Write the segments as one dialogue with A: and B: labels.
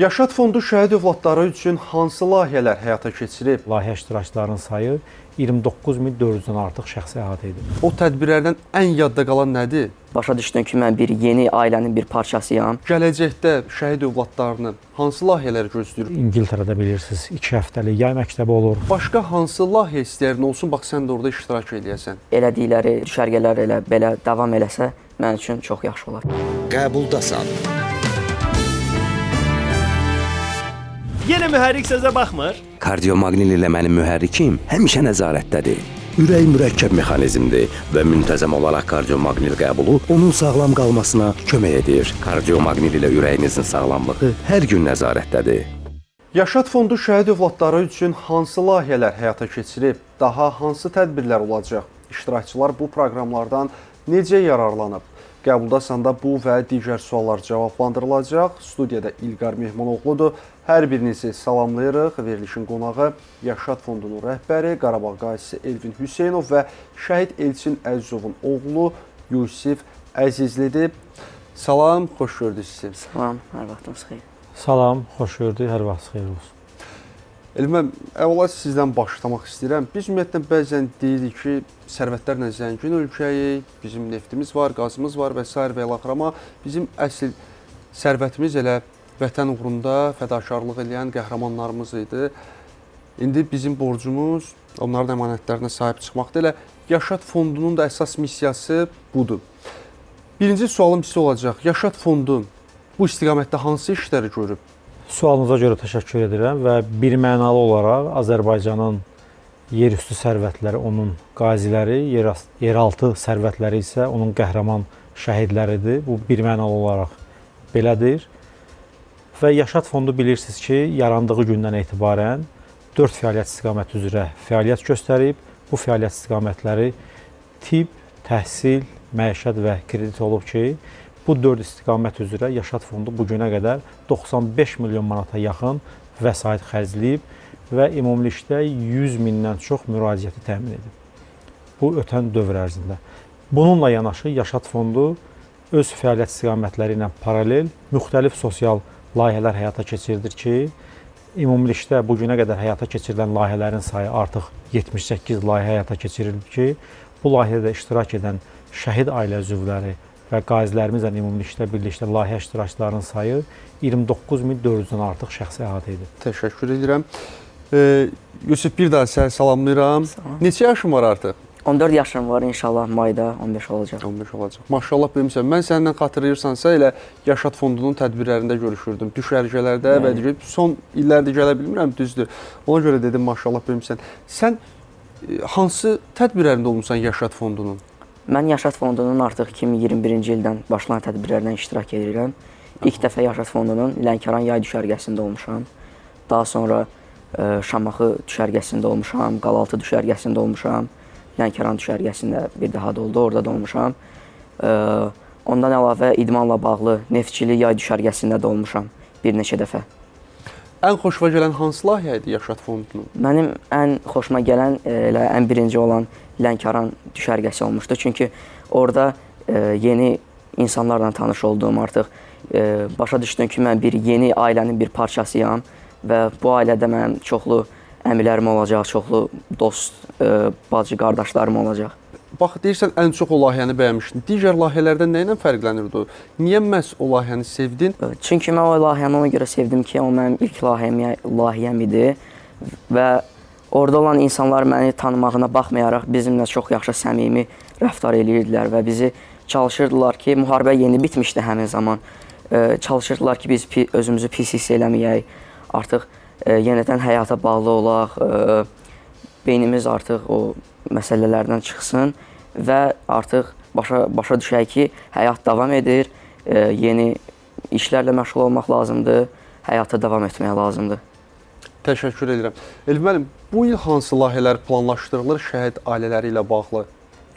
A: Yaşad Fondu şəhid övladları üçün hansı layihələr həyata keçirib?
B: Layihə iştirakçılarının sayı 29.400-dən artıq şəxsi əhatə edir.
A: O tədbirlərdən ən yadda qalan nədir?
C: Başa düşdüm ki, mən bir yeni ailənin bir parçasıyam.
A: Gələcəkdə şəhid övladlarını hansı layihələr gözləyir?
B: İngiltərədə bilirsiniz, 2 həftəlik yay məktəbi olur.
A: Başqa hansı layihə istəyərdin olsun, bax sən də orada iştirak eləyəsən?
C: Elədikləri düşərgələr elə belə davam eləsə mənim üçün çox yaxşı olar.
D: Qəbuldasan.
E: Yenə mühərrik sözə baxmır.
D: Kardiomagnil ilə mənim mühərrikim həmişə nəzarətdədir. Ürək mürəkkəb mexanizmdir və müntəzəm olaraq kardiomagnil qəbulu onun sağlam qalmasına kömək edir. Kardiomagnil ilə ürəyinizin sağlamlığı hər gün nəzarətdədir.
A: Yaşad Fondu şəhid övladları üçün hansı layihələr həyata keçirib? Daha hansı tədbirlər olacaq? İştirakçılar bu proqramlardan necə yararlanıb? Qəbuldasanda bu və digər suallar cavablandırılacaq. Studiyada İlqar Mehmanoğludur. Hər birinizi salamlayırıq. Verilişin qonağı Yaşad Fondunun rəhbəri, Qarabağ qazisi Elvin Hüseynov və şəhid Elçin Əzizovun oğlu Yusif Əzizlidir. Salam, xoş gördük sizi.
C: Salam, hər vaxtınız xeyir.
B: Salam, xoş gördük, hər vaxt xeyir olsun.
A: Elvin müəllim, əvvəla sizdən başlamaq istəyirəm. Biz ümumiyyətlə bəzən deyirik ki, sərvətlərlə zəngin ölkəyik, bizim neftimiz var, qazımız var və sair və ilaxır, amma bizim əsl sərvətimiz elə vətən uğrunda fədakarlıq eləyən qəhrəmanlarımız idi. İndi bizim borcumuz onların əmanətlərinə sahib çıxmaqdır. Elə Yaşad Fondunun da əsas missiyası budur. Birinci sualım sizə olacaq. Yaşad Fondu bu istiqamətdə hansı işləri görüb?
B: Sualınıza görə təşəkkür edirəm və bir mənalı olaraq Azərbaycanın yerüstü sərvətləri onun qaziləri, yeraltı sərvətləri isə onun qəhrəman şəhidləridir. Bu bir mənalı olaraq belədir. Və Yaşad Fondu bilirsiniz ki, yarandığı gündən etibarən 4 fəaliyyət istiqaməti üzrə fəaliyyət göstərib. Bu fəaliyyət istiqamətləri tibb, təhsil, məişət və kredit olub ki, bu 4 istiqamət üzrə Yaşad Fondu bu günə qədər 95 milyon manata yaxın vəsait xərcləyib və ümumilikdə 100 mindən çox müraciəti təmin edib. Bu ötən dövr ərzində. Bununla yanaşı Yaşad Fondu öz fəaliyyət istiqamətləri ilə paralel müxtəlif sosial layihələr həyata keçirdir ki, ümumilikdə bu günə qədər həyata keçirilən layihələrin sayı artıq 78 layihə həyata keçirilib ki, bu layihədə iştirak edən şəhid ailə üzvləri və qazilərimizlə ümumilikdə birlikdə layihə iştirakçılarının sayı 29.400-dən artıq şəxsi əhatə edir.
A: Təşəkkür edirəm. Yusif, bir daha səni salamlayıram.
C: Salam.
A: Neçə yaşın var artıq?
C: 14 yaşım var, inşallah mayda 15 olacaq.
A: 15 olacaq. Maşallah böyümüsən. Mən səndən xatırlayırsansa elə Yaşad Fondunun tədbirlərində görüşürdüm. Düşərgələrdə və digər son illərdə gələ bilmirəm, düzdür. Ona görə dedim maşallah böyümüsən. Sən hansı tədbirlərində olmusan Yaşad Fondunun?
C: Mən Yaşad Fondunun artıq 2021-ci ildən başlayan tədbirlərdən iştirak edirəm. İlk dəfə Yaşad Fondunun Lənkəran yay düşərgəsində olmuşam. Daha sonra Şamaxı düşərgəsində olmuşam, Qalaltı düşərgəsində olmuşam. Lənkəran düşərgəsində bir daha da oldu, orada da olmuşam. Ondan əlavə idmanla bağlı Neftçili yay düşərgəsində də olmuşam bir neçə dəfə.
A: Ən xoşuna gələn hansı layihə idi Yaşad Fondunun?
C: Mənim ən xoşuma gələn elə ən birinci olan Lənkəran düşərgəsi olmuşdu. Çünki orada yeni insanlarla tanış oldum artıq. Başa düşdüm ki, mən bir yeni ailənin bir parçasıyam və bu ailədə mənim çoxlu əmilərim olacaq, çoxlu dost, bacı, qardaşlarım olacaq.
A: Bax, deyirsən ən çox o layihəni bəyənmişdin. Digər layihələrdən nə ilə fərqlənirdi o? Niyə məhz o layihəni sevdin?
C: Çünki mən o layihəni ona görə sevdim ki, o mənim ilk layihəm idi və orada olan insanlar məni tanımağına baxmayaraq bizimlə çox yaxşı səmimi rəftar eləyirdilər və bizi çalışırdılar ki, müharibə yeni bitmişdi həmin zaman. Çalışırdılar ki, biz özümüzü pis hiss eləməyək, artıq yenidən həyata bağlı olaq, beynimiz artıq o məsələlərdən çıxsın və artıq başa düşək ki, həyat davam edir, yeni işlərlə məşğul olmaq lazımdır, həyata davam etmək lazımdır.
A: Təşəkkür edirəm. Elvin müəllim, bu il hansı layihələr planlaşdırılır şəhid ailələri ilə bağlı?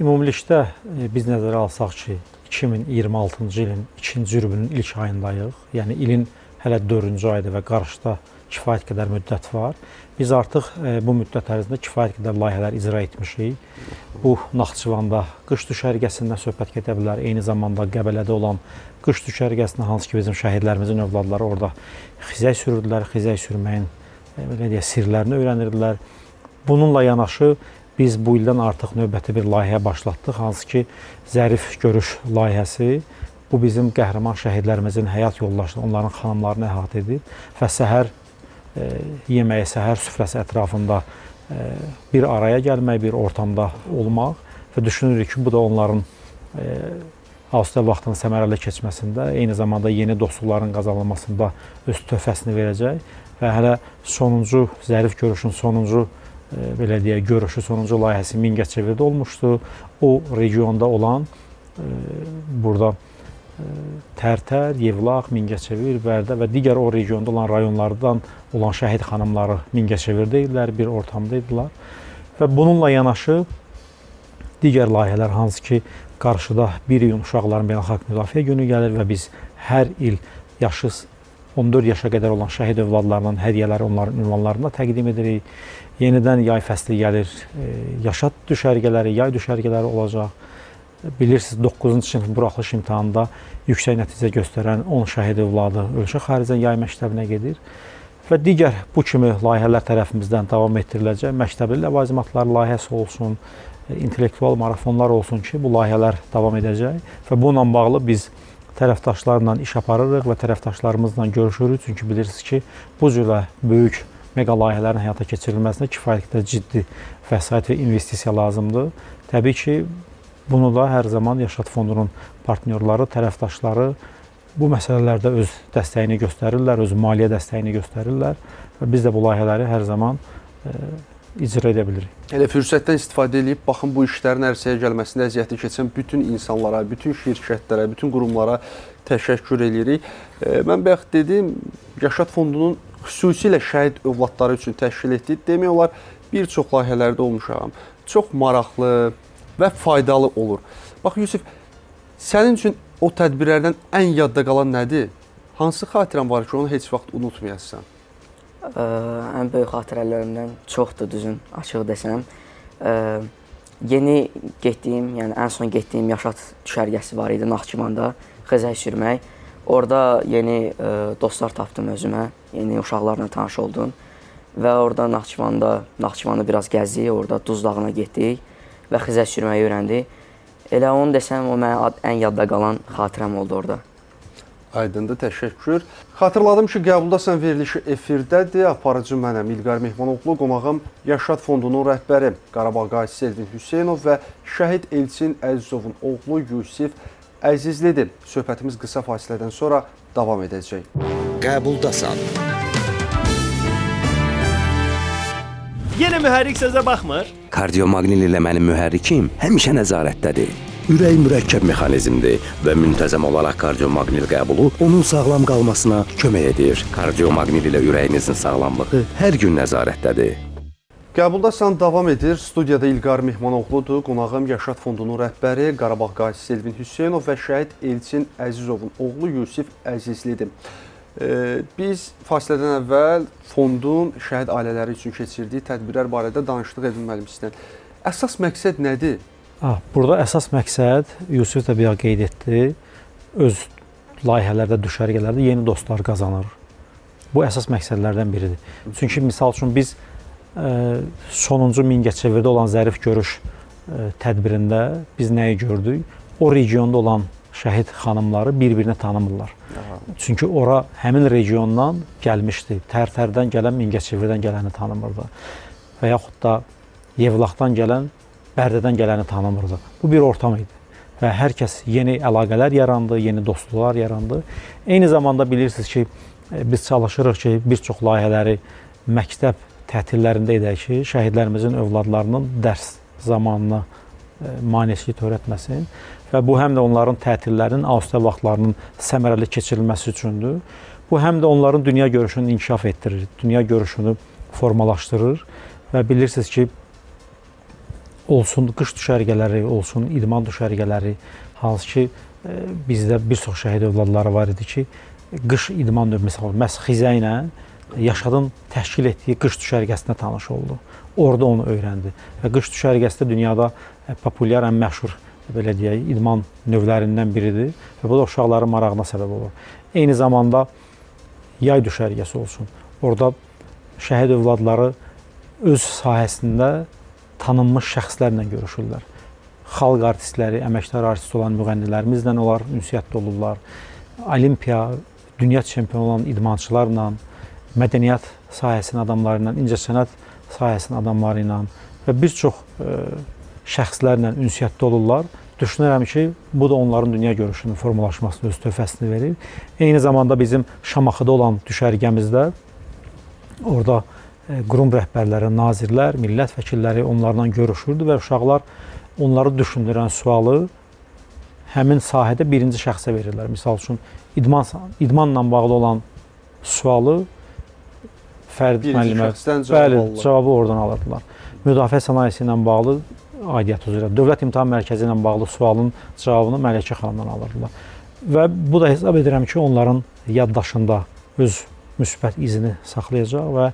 B: Ümumilikdə biz nəzərə alsaq ki, 2026-cı ilin ikinci rübünün ilk ayındayıq. Yəni ilin hələ 4-cü aydır və qarşıda kifayət qədər müddət var. Biz artıq bu müddət ərzində kifayət qədər layihələr icra etmişik. Bu Naxçıvanda qış düşərgəsindən söhbət gedə bilər. Eyni zamanda Qəbələdə olan qış düşərgəsində, hansı ki bizim şəhidlərimizin övladları orada xizək sürürdülər, xizək sürməyin belə deyək, sirlərini öyrənirdilər. Bununla yanaşı biz bu ildən artıq növbəti bir layihə başlatdıq, hansı ki Zərif görüş layihəsi. Bu bizim qəhrəman şəhidlərimizin həyat yoldaşını, onların xanımlarını əhatə edir və səhər yeməyi, səhər süfrəsi ətrafında bir araya gəlmək, bir ortamda olmaq və düşünürük ki, bu da onların asudə vaxtının səmərəli keçməsində, eyni zamanda yeni dostluqların qazanılmasında öz töhfəsini verəcək və hələ sonuncu Zərif görüşün sonuncu belə deyək, görüşü, sonuncu layihəsi Mingəçevirdə olmuşdu. O regionda olan burada Tərtər, Yevlax, Mingəçevir, Bərdə və digər o regionda olan rayonlardan olan şəhid xanımları Mingəçevirdə idilər, bir ortamda idilər. Və bununla yanaşı digər layihələr, hansı ki qarşıda 1 iyun Uşaqların Beynəlxalq Müdafiə Günü gəlir və biz hər il yaşı 14 yaşa qədər olan şəhid övladlarının hədiyyələri onların ünvanlarında təqdim edirik. Yenidən yay fəsli gəlir, yaşat düşərgələri, yay düşərgələri olacaq. Bilirsiniz, 9-cu sinif buraxılış imtahanında yüksək nəticə göstərən 10 şəhid övladı ölkə xaricdən yay məktəbinə gedir. Və digər bu kimi layihələr tərəfimizdən davam etdiriləcək. Məktəbli ləvazimatlar layihəsi olsun, intellektual marafonlar olsun ki, bu layihələr davam edəcək. Və bununla bağlı biz tərəfdaşlarla iş aparırıq və tərəfdaşlarımızla görüşürük. Çünki bilirsiniz ki, bu cürə böyük mega layihələrin həyata keçirilməsinə kifayət qədər ciddi vəsait və investisiya lazımdır. Təbii ki, bunu da hər zaman Yaşad Fondunun partnyorları, tərəfdaşları bu məsələlərdə öz dəstəyini göstərirlər, öz maliyyə dəstəyini göstərirlər və biz də bu layihələri hər zaman icra edə bilirik.
A: Elə fürsətdən istifadə edib, baxın bu işlərin ərsəyə gəlməsində əziyyəti keçən bütün insanlara, bütün şirkətlərə, bütün qurumlara təşəkkür edirik. Mən bayaq dedim, Yaşad Fondunun xüsusilə şəhid övladları üçün təşkil etdiyi, demək olar bir çox layihələrdə olmuşam. Çox maraqlı və faydalı olur. Bax Yusif, sənin üçün o tədbirlərdən ən yadda qalan nədir? Hansı xatirən var ki, onu heç vaxt unutmayasan?
C: Ən böyük xatirələrimdən çoxdur, düzün, açıq desəm. Yeni getdiyim, yəni ən son getdiyim Yaşad düşərgəsi var idi Naxçıvanda, xizək sürmək. Orada yeni dostlar tapdım özümə, yeni uşaqlarla tanış oldum. Və orada Naxçıvanı biraz gəzdik, orada Duz dağına getdik və xizək sürməyi öyrəndik. Elə onu desəm, o mənə ən yadda qalan xatirəm oldu orada.
A: Aydındır, təşəkkür. Xatırladım ki, Qəbuldasan verilişi efirdədir. Aparıcı mənəm İlqar Mehmanoğlu, qonağım Yaşad Fondunun rəhbəri Qarabağ qazisi Elvin Hüseynov və şəhid Elçin Əzizovun oğlu Yusif Əzizlidir. Söhbətimiz qısa fasilədən sonra davam edəcək.
F: Qəbuldasan.
E: Yenə mühərrik sözə baxmır.
D: Kardiomagnil ilə mənim mühərrikim həmişə nəzarətdədir. Ürək mürəkkəb mexanizmdir və müntəzəm olaraq kardiomagnil qəbulu onun sağlam qalmasına kömək edir. Kardiomagnil ilə ürəyinizin sağlamlığı hər gün nəzarətdədir.
A: Qəbuldasan davam edir. Studiyada İlqar Mehmanoğludur. Qonağım Yaşad Fondunun rəhbəri Qarabağ qazisi Elvin Hüseynov və şəhid Elçin Əzizovun oğlu Yusif Əzizlidir. Biz fasilədən əvvəl fondun şəhid ailələri üçün keçirdiyi tədbirlər barədə danışdıq Elvin müəllim sizdən. Əsas məqsəd nədir?
B: Burada əsas məqsəd, Yusif də bayaq qeyd etdi, öz layihələrdə, düşərgələrdə yeni dostlar qazanır. Bu əsas məqsədlərdən biridir. Çünki misal üçün biz sonuncu Mingəçevirdə olan Zərif görüş tədbirində biz nəyi gördük? O regionda olan şəhid xanımları bir-birini tanımırlar. Aha. Çünki ora həmin regiondan gəlmişdi. Tərtərdən gələn Mingəçevirdən gələni tanımırdı. Və yaxud da Yevlaxdan gələn Bərdədən gələni tanımırdı. Bu bir ortam idi. Və hər kəs yeni əlaqələr yarandı, yeni dostluqlar yarandı. Eyni zamanda bilirsiniz ki, biz çalışırıq ki, bir çox layihələri məktəb tətillərində edək ki, şəhidlərimizin övladlarının dərs zamanına maneçilik törətməsin və bu həm də onların tətillərinin, asudə vaxtlarının səmərəli keçirilməsi üçündür. Bu həm də onların dünya görüşünü inkişaf etdirir, dünya görüşünü formalaşdırır və bilirsiniz ki, olsun qış düşərgələri, olsun idman düşərgələri, hansı ki bizdə bir çox şəhid övladları var idi ki, qış idman növü, məsəl məhz xizə ilə Yaşadın təşkil etdiyi qış düşərgəsində tanış oldu. Orada onu öyrəndi. Və qış düşərgəsi də dünyada populyar, ən məşhur belə deyək, idman növlərindən biridir və bu da uşaqların marağına səbəb olur. Eyni zamanda yay düşərgəsi olsun. Orada şəhid övladları öz sahəsində tanınmış şəxslərlə görüşürlər. Xalq artistləri, əməkdar artist olan müğənnilərimizlə onlar ünsiyyətdə olurlar. Olimpiya, dünya çempionu olan idmançılarla, mədəniyyət sahəsinin adamları ilə, incəsənət sahəsinin adamları ilə və bir çox şəxslərlə ünsiyyətdə olurlar. Düşünürəm ki, bu da onların dünya görüşünün formalaşmasına öz töhfəsini verir. Eyni zamanda bizim Şamaxıda olan düşərgəmizdə orada qurum rəhbərləri, nazirlər, millət vəkilləri onlarla görüşürdü və uşaqlar onları düşündürən sualı həmin sahədə birinci şəxsə verirlər. Misal üçün, idmanla bağlı olan sualı Fərid müəllimə, bəli, cavabı oradan alırdılar. Müdafiə sənayesi ilə bağlı aidiyyət üzrə, Dövlət İmtahan Mərkəzi ilə bağlı sualın cavabını Mələkə xanımdan alırdılar. Və bu da hesab edirəm ki, onların yaddaşında öz müsbət izini saxlayacaq və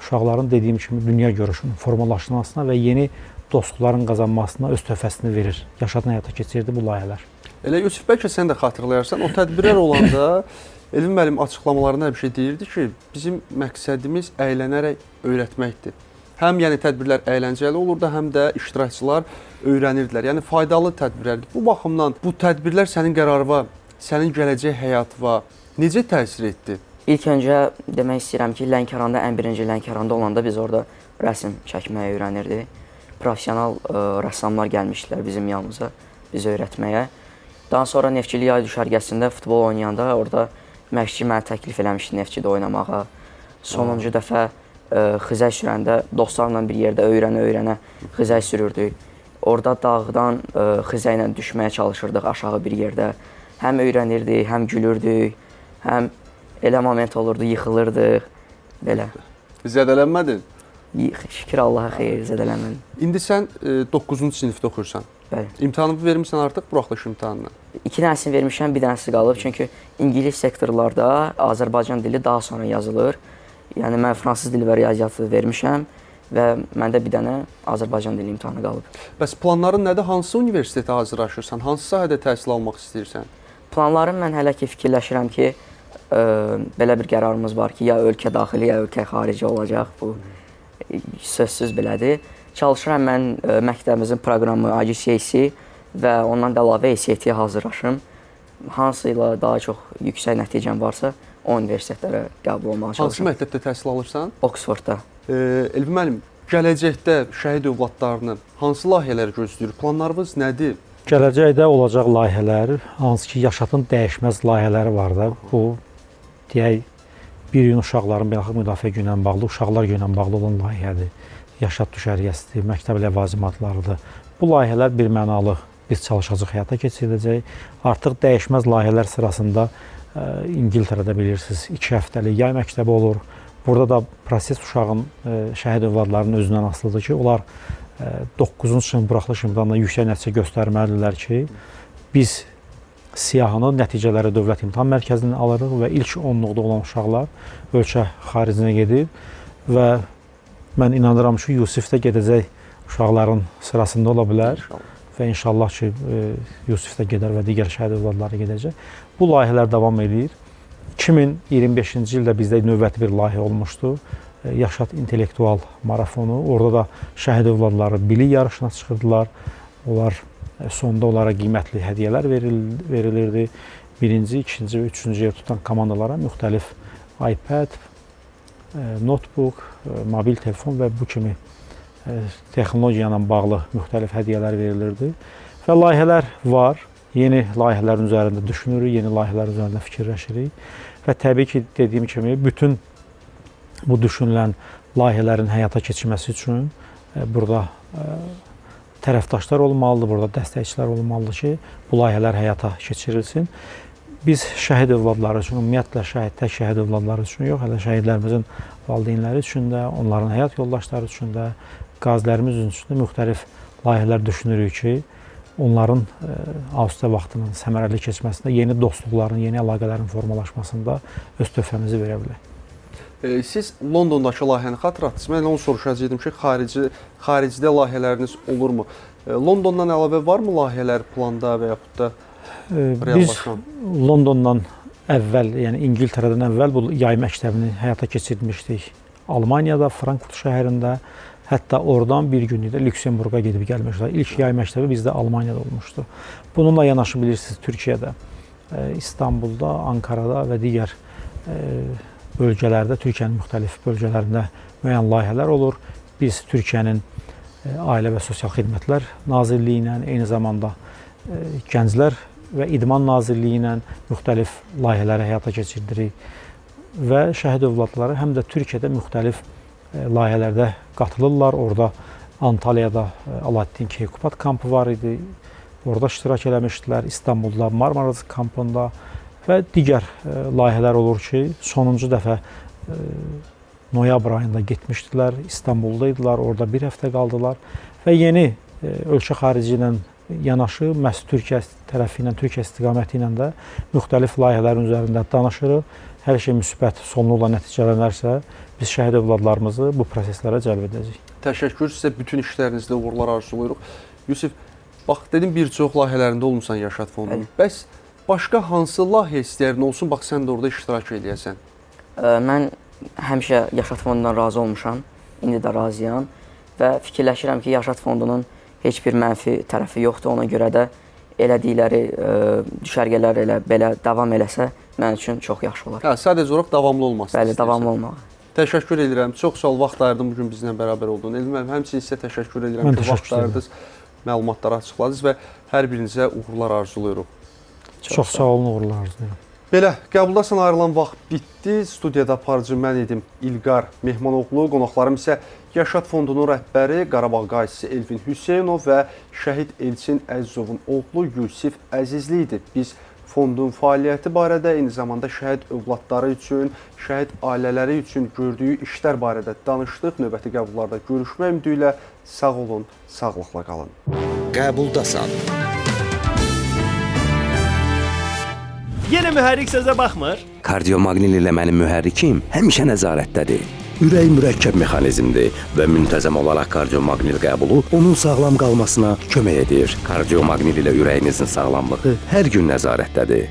B: uşaqların dediyim kimi dünya görüşünün formalaşmasına və yeni dostluqların qazanmasına öz töhfəsini verir. Yaşadın həyata keçirdi bu layihələr.
A: Elə Yusif, bəlkə sən də xatırlayarsan, o tədbirlər olanda Elvin müəllim açıqlamalarında hər bir şey deyirdi ki, bizim məqsədimiz əylənərək öyrətməkdir. Həm yəni tədbirlər əyləncəli olurdu, həm də iştirakçılar öyrənirdilər. Yəni faydalı tədbirlərdir. Bu baxımdan bu tədbirlər sənin qərarına, sənin gələcək həyatına necə təsir etdi?
C: İlk öncə demək istəyirəm ki, Lənkəranda, ən birinci Lənkəranda olanda biz orada rəsm çəkməyi öyrənirdik. Professional rəssamlar gəlmişdilər bizim yanımıza, bizi öyrətməyə. Daha sonra Neftçili yay düşərgəsində futbol oynayanda orada məşqçi mənə təklif eləmişdi Neftçidə oynamağa. Sonuncu dəfə xizək sürəndə dostlarla bir yerdə öyrənə-öyrənə xizək sürürdük. Orada dağdan xizəklə düşməyə çalışırdıq aşağı bir yerdə. Həm öyrənirdik, həm gülürdük, həm elə moment olurdu, yıxılırdıq, belə.
A: Zədələnmədin?
C: Şükür Allaha, xeyir, zədələnmədim.
A: İndi sən 9-cu sinifdə oxuyursan.
C: Bəli.
A: İmtahanı vermirsən artıq, buraxılış imtahanını?
C: 2 dənəsini vermişəm, bir dənəsi qalıb. Çünki ingilis sektorlarda Azərbaycan dili daha sonra yazılır. Yəni mən fransız dili və riyaziyyatı vermişəm və məndə bir dənə Azərbaycan dili imtahanı qalıb.
A: Bəs planların nədir? Hansı universitetə hazırlaşırsan? Hansı sahədə təhsil almaq istəyirsən?
C: Planlarım mən hələ ki fikirləşirəm ki, belə bir qərarımız var ki, ya ölkə daxili, ya ölkə xarici olacaq. Bu sözsüz belədir. Çalışıram mən məktəbimizin proqramı IGCSE və ondan da əlavə ACT-yə hazırlaşım. Hansı ilə daha çox yüksək nəticəm varsa, o universitetlərə qəbul olmağa çalışıram.
A: Hansı məktəbdə təhsil alırsan?
C: Oxfordda.
A: Elvin müəllim, gələcəkdə şəhid övladlarını hansı layihələr gözləyir? Planlarınız nədir?
B: Gələcəkdə olacaq layihələr, hansı ki, Yaşadın dəyişməz layihələri var da. Bu, deyək, 1 iyun uşaqların beynəlxalq müdafiə günü ilə bağlı, uşaqlar günü ilə bağlı olan layihədir. Yaşad düşərgəsidir, məktəb ləvazimatlarıdır. Bu layihələr bir mənalı biz çalışacaq, həyata keçiriləcək. Artıq dəyişməz layihələr sırasında İngiltərədə bilirsiniz, 2 həftəlik yay məktəbi olur. Burada da proses uşağın, şəhid övladlarının özündən asılıdır ki, onlar 9-cu sinif buraxılış imtahanında yüksək nəticə göstərməlidirlər ki, biz siyahını nəticələri Dövlət İmtahan Mərkəzindən alırıq və ilk 10-luqda olan uşaqlar ölkə xaricinə gedir və mən inanıram ki, Yusif də gedəcək uşaqların sırasında ola bilər.
A: İnşallah.
B: Və inşallah ki, Yusif də gedər və digər şəhid övladları gedəcək. Bu layihələr davam edir. 2025-ci ildə bizdə növbəti bir layihə olmuşdu. Yaşad İntellektual Marafonu. Orada da şəhid övladları bilik yarışına çıxırdılar. Onlar sonda onlara qiymətli hədiyyələr verilirdi. Birinci, ikinci və üçüncü yer tutan komandalara müxtəlif iPad, notebook, mobil telefon və bu kimi texnologiya ilə bağlı müxtəlif hədiyyələr verilirdi. Və layihələr var. Yeni layihələrin üzərində düşünürük, yeni layihələrin üzərində fikirləşirik. Və təbii ki, dediyim kimi, bütün bu düşünülən layihələrin həyata keçirməsi üçün burada tərəfdaşlar olmalıdır, burada dəstəkçilər olmalıdır ki, bu layihələr həyata keçirilsin. Biz şəhid övladları üçün, ümumiyyətlə tək şəhid övladları üçün yox, hələ şəhidlərimizin valideynləri üçün də, onların həyat yoldaşları üçün də, qazilərimiz üçün də müxtəlif layihələr düşünürük ki, onların asudə vaxtının səmərəli keçməsində, yeni dostluqların, yeni əlaqələrin formalaşmasında öz töhfəmizi verə bilək.
A: Siz Londondakı layihəni xatırlatdınız. Mən onu soruşacaqdım ki, xaricdə layihələriniz olurmu? Londondan əlavə varmı layihələr planda və yaxud da
B: reallaşan? Biz Londondan əvvəl, yəni İngiltərədən əvvəl bu yay məktəbini həyata keçirmişdik. Almaniyada, Frankfurt şəhərində, hətta oradan bir günlük də Lüksemburqa gedib gəlmişlər. İlk yay məktəbi bizdə Almaniyada olmuşdu. Bununla yanaşı bilirsiniz, Türkiyədə, İstanbulda, Ankarada və digər bölgələrdə, Türkiyənin müxtəlif bölgələrində müəyyən layihələr olur. Biz Türkiyənin Ailə və Sosial Xidmətlər Nazirliyi ilə, eyni zamanda Gənclər və İdman Nazirliyi ilə müxtəlif layihələri həyata keçirdirik və şəhid övladları həm də Türkiyədə müxtəlif layihələrdə qatılırlar. Orada Antalyada Aladdin Keykubat kampı var idi. Orada iştirak eləmişdilər. İstanbulda Marmara kampında və digər layihələr olur ki, sonuncu dəfə noyabr ayında getmişdilər, İstanbulda idilər, orada bir həftə qaldılar və yeni ölkə xarici ilə yanaşı məhz Türkiyə tərəfi ilə, Türkiyə istiqaməti ilə də müxtəlif layihələrin üzərində danışırıq. Hər şey müsbət sonluqla nəticələnərsə, biz şəhid övladlarımızı bu proseslərə cəlb edəcəyik.
A: Təşəkkür sizə, bütün işlərinizdə uğurlar arzulayırıq. Yusif, bax dedim bir çox layihələrində olmusan Yaşad Fondunun. Bəs başqa hansı layihə istəyirdin olsun, bax sən də orada iştirak eləyəsən?
C: Mən həmişə Yaşad Fondundan razı olmuşam, indi də razıyam və fikirləşirəm ki, Yaşad Fondunun heç bir mənfi tərəfi yoxdur. Ona görə də elədikləri düşərgələr elə belə davam eləsə mənim üçün çox yaxşı olar.
A: Hə, sadəcə olaraq davamlı olmasını
C: Bəli, davamlı olmağı.
A: Təşəkkür edirəm. Çox sağ ol, vaxt ayırdın, bugün bizimlə bərabər oldun. Elvin müəllim, həmçinin sizə təşəkkür edirəm ki, vaxt ayırdınız, məlumatları açıqladınız və hər birinizə uğurlar arzulayırıq.
B: Çox sağ olun, uğurlar arzulayıram.
A: Belə, Qəbuldasan ayrılan vaxt bitdi. Studiyada aparıcı mən idim, İlqar Mehmanoğlu. Qonaqlarım isə Yaşad Fondunun rəhbəri, Qarabağ qazisi Elvin Hüseynov və şəhid Elçin Əzizovun oğlu Yusif Əzizli idi. Biz fondun fəaliyyəti barədə, eyni zamanda şəhid övladları üçün, şəhid ailələri üçün gördüyü işlər barədə danışdıq. Növbəti qəbullarda görüşmək ümidi ilə sağ olun, sağlıqla qalın.
F: Qəbuldasan.
E: Yenə mühərrik sözə baxmır.
D: Kardiomagnil ilə mənim mühərrikim həmişə nəzarətdədir. Ürək mürəkkəb mexanizmdir və müntəzəm olaraq kardiomagnil qəbulu onun sağlam qalmasına kömək edir. Kardiomagnil ilə ürəyinizin sağlamlığı hər gün nəzarətdədir.